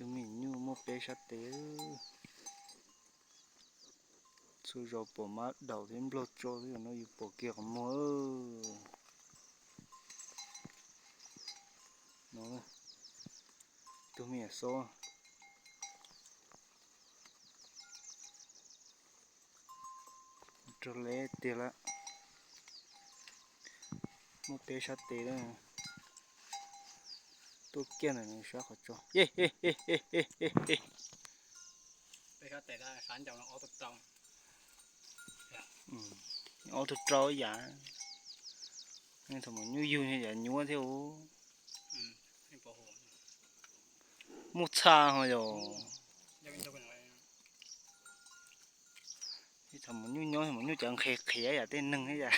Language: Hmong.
Tus me nyuj muaj peb sab tes. Txhua zaus pom mab daum thiab nplog tso xwb, zaum no yus pom kiag qhov muag. No, tus me nyuam xob rau leb tiag lawm. Muaj peb sab tes lawm. Tuaj kiag ntawm nws sab qhov tso. Peb sab tes ob tug rau, ob tug rau yam. Thaum mus nyuj yug yam nyuaj thiab. Muaj txha ho yog. Thaum mus nyuj nyob, mus nyuj cov nqhis qhiav yam tej neeg thiab yam.